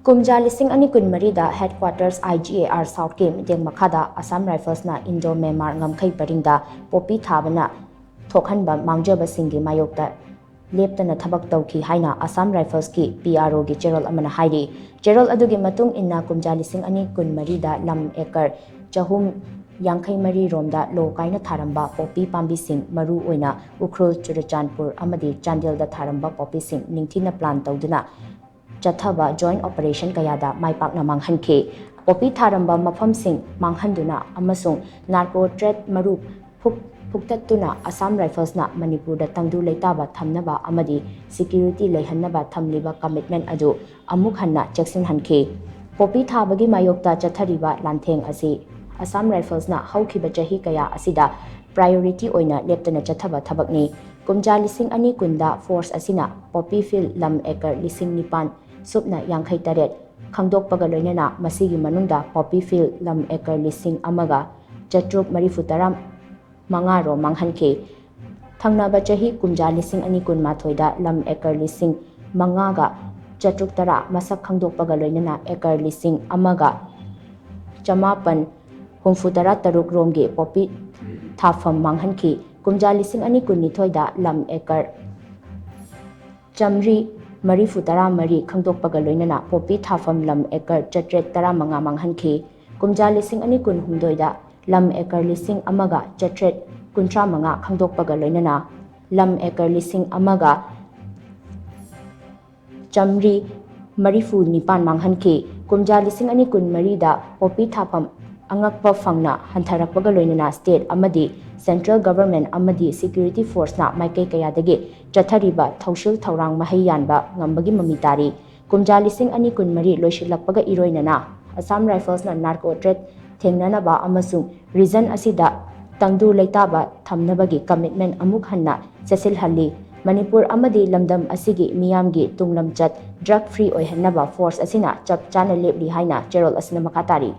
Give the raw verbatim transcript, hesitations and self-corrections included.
ꯀꯨꯝꯖꯥ ꯂꯤꯁꯤꯡ ꯑꯅꯤ ꯀꯨꯟꯃꯔꯤꯗ headquarters I G A R Southꯀꯤ ꯃꯤꯠꯌꯦꯡ ꯃꯈꯥꯗ Assam Riflesꯅ Indo Myanmar ꯉꯝꯈꯩ ꯄꯔꯤꯡꯗ ꯄꯣꯄꯤ ꯊꯥꯕꯅ ꯊꯣꯛꯍꯟꯕ ꯃꯥꯡꯖꯕꯁꯤꯡꯒꯤ ꯃꯥꯌꯣꯛꯇ ꯂꯦꯞꯇꯅ ꯊꯕꯛ ꯇꯧꯈꯤ ꯍꯥꯏꯅ Assam Riflesꯀꯤ P R Oꯒꯤ ꯆꯦꯔꯣꯜ ꯑꯃꯅ ꯍꯥꯏꯔꯤ꯫ ꯆꯦꯔꯣꯜ ꯑꯗꯨꯒꯤ ꯃꯇꯨꯡ ꯏꯟꯅ, ꯀꯨꯝꯖꯥ ꯂꯤꯁꯤꯡ ꯑꯅꯤ ꯀꯨꯟꯃꯔꯤꯗ ꯂꯝ ꯑꯦꯀꯔ ꯆꯍꯨꯝ ꯌꯥꯡꯈꯩ ꯃꯔꯤ ꯔꯣꯝꯗ ꯂꯣ ꯀꯥꯏꯅ ꯊꯥꯔꯝꯕ ꯄꯣꯄꯤ ꯄꯥꯝꯕꯤꯁꯤꯡ, ꯃꯔꯨ ꯑꯣꯏꯅ ꯎꯈ꯭ꯔꯨꯜ, ꯆꯨꯔꯆꯥꯟꯄꯨꯔ ꯑꯃꯗꯤ ꯆꯥꯟꯗꯦꯜꯗ ꯊꯥꯔꯝꯕ ꯄꯣꯄꯤꯁꯤꯡ ꯅꯤꯡꯊꯤꯅ plan ꯇꯧꯗꯨꯅ ꯆꯠꯊꯕ joint operation ꯀꯌꯥꯗ ꯃꯥꯏ ꯄꯥꯛꯅ ꯃꯥꯡꯍꯟꯈꯤ꯫ ꯄꯣꯄꯤ ꯊꯥꯔꯝꯕ ꯃꯐꯝꯁꯤꯡ ꯃꯥꯡꯍꯟꯗꯨꯅ ꯑꯃꯁꯨꯡ narco trade ꯃꯔꯨ ꯐꯨꯛ-, ꯐꯨꯛꯇꯠꯇꯨꯅ Assam Riflesꯅ ꯃꯅꯤꯄꯨꯔꯗ ꯇꯪꯗꯨ ꯂꯩꯇꯥꯕ ꯊꯝꯅꯕ ꯑꯃꯗꯤ security ꯂꯩꯍꯟꯅꯕ ꯊꯝꯂꯤꯕ commitment ꯑꯗꯨ ꯑꯃꯨꯛ ꯍꯟꯅ ꯆꯦꯛꯁꯤꯟꯍꯟꯈꯤ꯫ ꯄꯣꯄꯤ ꯊꯥꯕꯒꯤ ꯃꯥꯌꯣꯛꯇ ꯆꯠꯊꯔꯤꯕ ꯂꯥꯟꯊꯦꯡ ꯑꯁꯤ Assam Riflesꯅ ꯍꯧꯈꯤꯕ ꯆꯍꯤ ꯀꯌꯥ ꯑꯁꯤꯗ priority ꯑꯣꯏꯅ ꯂꯦꯞꯇꯅ ꯆꯠꯊꯕ ꯊꯕꯛꯅꯤ꯫ ꯀꯨꯝꯖꯥ ꯂꯤꯁꯤꯡ ꯑꯅꯤ ꯀꯨꯟꯗ force ꯑꯁꯤꯅ poppy field ꯂꯝ ꯑꯦꯀꯔ ꯂꯤꯁꯤꯡ ꯅꯤꯄꯥꯟ ꯁꯨꯞꯅ ꯌꯥꯡꯈꯩ ꯇꯔꯦꯠ ꯈꯪꯗꯣꯛꯄꯒ ꯂꯣꯏꯅꯅ ꯃꯁꯤꯒꯤ ꯃꯅꯨꯡꯗ poppy field ꯂꯝ ꯑꯦꯀꯔ ꯂꯤꯁꯤꯡ ꯑꯃꯒ ꯆꯥꯇ꯭ꯔꯨꯛ ꯃꯔꯤꯐꯨ ꯇꯔꯥ ꯃꯉꯥ ꯔꯣꯝ ꯃꯥꯡꯍꯟꯈꯤ꯫ ꯊꯪꯅꯕ ꯆꯍꯤ ꯀꯨꯝꯖꯥ ꯂꯤꯁꯤꯡ ꯑꯅꯤ ꯀꯨꯟꯃꯥꯊꯣꯏꯗ ꯂꯝ ꯑꯦꯀꯔ ꯂꯤꯁꯤꯡ ꯃꯉꯥꯒ ꯆꯥꯇ꯭ꯔꯨꯛ ꯇꯔꯥ ꯃꯁꯛ ꯈꯪꯗꯣꯛꯄꯒ ꯂꯣꯏꯅꯅ ꯑꯦꯀꯔ ꯂꯤꯁꯤꯡ ꯑꯃꯒ ꯆꯃꯥꯄꯟ ꯍꯨꯝꯐꯨ ꯇꯔꯥ ꯇꯔꯨꯛ ꯔꯣꯝꯒꯤ ꯄꯣꯄꯤ ꯊꯥꯐꯝ ꯃꯥꯡꯍꯟꯈꯤ꯫ ꯀꯨꯝꯖꯥ ꯂꯤꯁꯤꯡ ꯑꯅꯤ ꯀꯨꯟꯅꯤꯊꯣꯏꯗ ꯂꯝ ꯑꯦꯀꯔ ꯆꯥꯃꯔꯤ ꯃꯔꯤꯐꯨ ꯇꯔꯥ ꯃꯔꯤ ꯈꯪꯗꯣꯛꯄꯒ ꯂꯣꯏꯅꯅ ꯄꯣꯄꯤ ꯊꯥꯐꯝ ꯂꯝ ꯑꯦꯀꯔ ꯆꯥꯇ꯭ꯔꯦꯠ ꯇꯔꯥꯃꯉꯥ ꯃꯥꯡꯍꯟꯈꯤ꯫ ꯀꯨꯝꯖꯥ ꯂꯤꯁꯤꯡ ꯑꯅꯤ ꯀꯨꯟꯍꯨꯝꯗꯣꯏꯗ ꯂꯝ ꯑꯦꯀꯔ ꯂꯤꯁꯤꯡ ꯑꯃꯒ ꯆꯥꯇ꯭ꯔꯦꯠ ꯀꯨꯟꯊ꯭ꯔꯥ ꯃꯉꯥ ꯈꯪꯗꯣꯛꯄꯒ ꯂꯣꯏꯅꯅ ꯂꯝ ꯑꯦꯀꯔ ꯂꯤꯁꯤꯡ ꯑꯃꯒ ꯆꯥꯃꯔꯤ ꯃꯔꯤꯐꯨ ꯅꯤꯄꯥꯟ ꯃꯥꯡꯍꯟꯈꯤ꯫ ꯀꯨꯝꯖꯥ ꯂꯤꯁꯤꯡ ꯑꯅꯤ ꯀꯨꯟꯃꯔꯤꯗ ꯄꯣꯄꯤ ꯊꯥꯐꯝ ꯑꯉꯛꯄ ꯐꯪꯅ ꯍꯟꯊꯔꯛꯄꯒ ꯂꯣꯏꯅꯅ state ꯑꯃꯗꯤ central government ꯑꯃꯗꯤ security forceꯅ ꯃꯥꯏꯀꯩ ꯀꯌꯥꯗꯒꯤ ꯆꯠꯊꯔꯤꯕ ꯊꯧꯁꯤꯜ ꯊꯧꯔꯥꯡ ꯃꯍꯩ ꯌꯥꯟꯕ ꯉꯝꯕꯒꯤ ꯃꯃꯤ ꯇꯥꯔꯤ꯫ ꯀꯨꯝꯖꯥ ꯂꯤꯁꯤꯡ ꯑꯅꯤ ꯀꯨꯟꯃꯔꯤ ꯂꯣꯏꯁꯤꯜꯂꯛꯄꯒ ꯏꯔꯣꯏꯅꯅ Assam Riflesꯅ narco trade ꯊꯦꯡꯅꯅꯕ ꯑꯃꯁꯨꯡ region ꯑꯁꯤꯗ ꯇꯪꯗꯨ ꯂꯩꯇꯥꯕ ꯊꯝꯅꯕꯒꯤ commitment ꯑꯃꯨꯛ ꯍꯟꯅ ꯆꯦꯠꯁꯤꯜꯍꯜꯂꯤ꯫ ꯃꯅꯤꯄꯨꯔ ꯑꯃꯗꯤ ꯂꯝꯗꯝ ꯑꯁꯤꯒꯤ ꯃꯤꯌꯥꯝꯒꯤ ꯇꯨꯡꯂꯝꯆꯠ drug free ꯑꯣꯏꯍꯟꯅꯕ force ꯑꯁꯤꯅ ꯆꯞ ꯆꯥꯅ ꯂꯦꯞꯂꯤ ꯍꯥꯏꯅ ꯆꯦꯔꯣꯜ ꯑꯁꯤꯅ ꯃꯈꯥ ꯇꯥꯔꯤ꯫